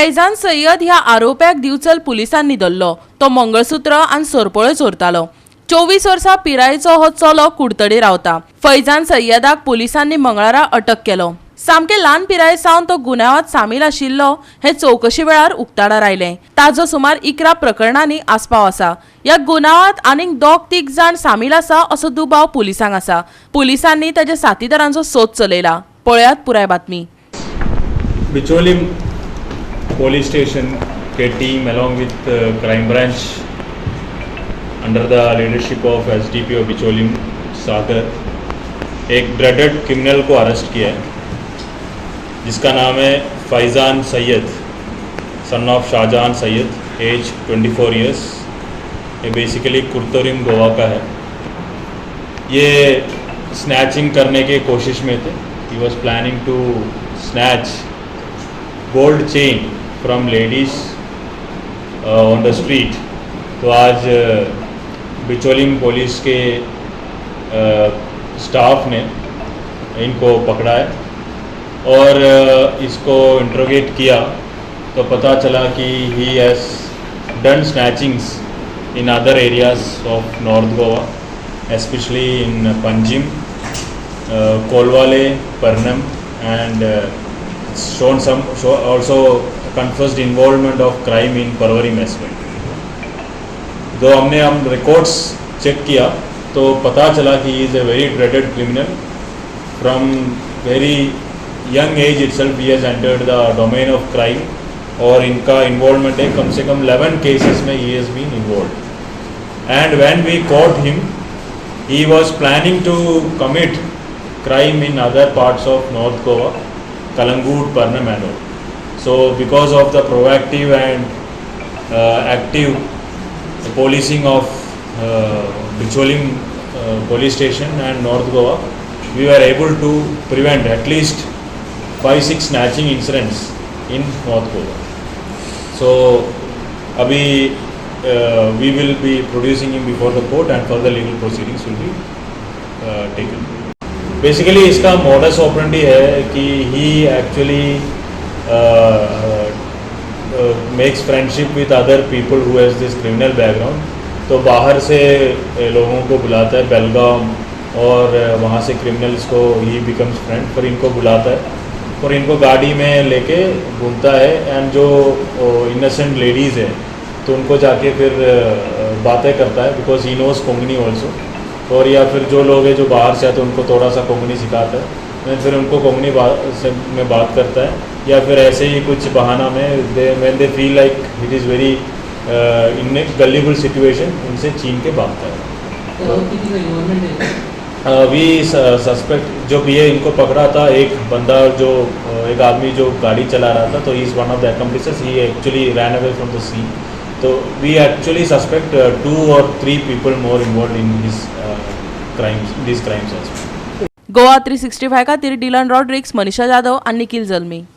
फैजान सय्यद ह्या आरोप्याक दिवचल पुलिसांनी धरलो. तो मंगळसूत्र आनी सरपळ्यो चोरतालो. 24 वर्सां पिरायेचो हो चलो कुडतडी रावता. फैजान सय्यदाक पुलिसांनी मंगळारा अटक केलो. सामके ल्हान पिराये सावन तो गुन्यांवात सामील आशिल्लो हें चवकशी वेळार उक्ताडार आयलें. ताजो सुमार 11 प्रकरणांनी आस्पाव आसा. ह्या गुन्यांवात आनीक दोग तीग जाण सामील आसा असो दुबाव पुलिसांक आसा. पुलिसांनी ताच्या साथीदारांचो सोद चलयला. पळयात पुराय बातमी. Bicholim police station K team along with crime branch under the leadership of SDPO Bicholim Sagar एक ड्रेडेड क्रिमिनल को अरेस्ट किया है, जिसका नाम है Faizan Sayyed, son of Shahjahan Sayyed, age 24 years. ये बेसिकली कुर्तोरिम, गोवा का है. ये स्नैचिंग करने की कोशिश में थे. he was planning to snatch gold chain from ladies on the street. तो आज बिचोलिम पुलिस के स्टाफ ने इनको पकड़ा है और इसको इंट्रोगेट किया तो पता चला कि he has done snatchings in other areas of North Goa, especially in Panjim, Colvale, Pernem and shown some show also confessed involvement of crime in Porvorim as well. जो हमने हम रिकॉर्ड्स चेक किया तो पता चला कि is a very dreaded criminal. from very young age itself he has entered the domain of crime और इनका involvement है कम से कम 11 cases में he has been involved. and when we caught him, he was planning to commit crime in other parts of North Goa, Calangute, Pernem and all. So because of the proactive and active policing of Bicholim police station and North Goa, we were able to prevent at least five six snatching incidents in North Goa. So, अभी we will be producing him before the court and further legal proceedings will be taken. Basically इसका modus operandi है कि he actually makes friendship with other people who has this criminal background. तो बाहर से लोगों को बुलाता है, बेलगाम और वहाँ से क्रिमिनल्स को he becomes friend, फिर इनको बुलाता है और इनको गाड़ी में लेके घूमता है एंड जो इनोसेंट लेडीज़ है तो उनको जाके फिर बातें करता है because he knows Konkani also. और या फिर जो लोग हैं जो बाहर से आते हैं, उनको थोड़ा सा कोंकणी सिखाता है एंड फिर उनको कोंकणी बात से में बात करता है या फिर ऐसे ही कुछ बहाना में they when they feel like it is very in gullible situation, उनसे छीन के भागता है. तो किती का इन्व्हॉल्वमेंट है? We suspect, जो भी है इनको पकड़ा था, एक बंदा जो एक आदमी जो गाड़ी चला रहा था, तो is one of the accomplices. he actually ran away from the scene. तो we actually suspect two or three people more involved in his crimes, these crimes as Goa 365 खातीर डिलन रॉड्रिक्स, मनीषा जाधव आनी निखिल जल्मी.